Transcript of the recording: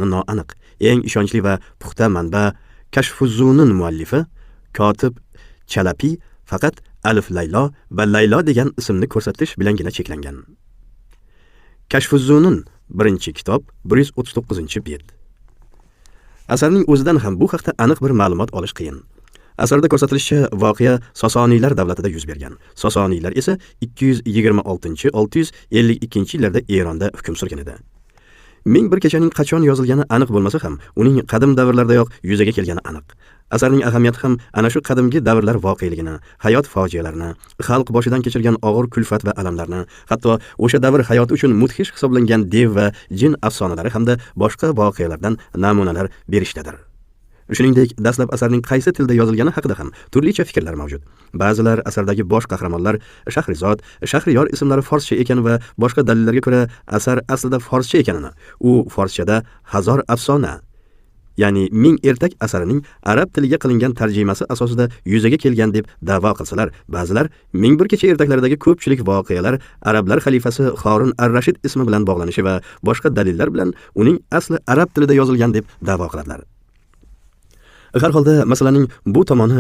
Noaniq. Eng ishonchli va puxta manba Kashfuzunun muallifi Kotib Chalapi faqat Alif Laylo va Laylo degan ismni ko'rsatish bilangina cheklangan. Kashfuzunun, 1-kitob, 139-bet. Asarning o'zidan ham bu haqda aniq bir ma'lumot olish qiyin. Asarda ko'rsatilishicha, voqea Sosoniylar davlatida yuz bergan. Sosoniylar esa 226-652-yillarda Eronda hukm surgan edi. Ming bir kechaning qachon yozilgani aniq bo'lmasa ham, uning qadim davrlardayoq yuzaga kelgani aniq. Asarning ahamiyati ham ana shu qadimgi davrlar voqeligini, hayot fojialarini, xalq boshidan kechirgan og'ir kulfat va alamlarni, hatto o'sha davr hayoti uchun mudhish hisoblangan dev va jin afsonalari hamda boshqa voqealardan namunalar berishdadir. Shuningdek, dastlab asarning qaysi tilda yozilgani haqida ham turlicha fikrlar mavjud. Ba'zilar asardagi bosh qahramonlar Shahrizod, Shahriyor ismlari forscha ekan va boshqa dalillarga ko'ra asar aslida forscha ekanini, u forschada Hazor afsona, ya'ni Ming ertak asarining arab tiliga qilingan tarjimasi asosida yuzaga kelgan deb da'vo qilsalar, ba'zilar Ming bir kecha ertaklaridagi ko'pchilik voqealar arablar xalifasi Horun ar-Rashid ismi bilan bog'lanishi va boshqa dalillar bilan uning asli arab tilida yozilgan deb da'vo qiladilar. Har holda masalaning bu tomoni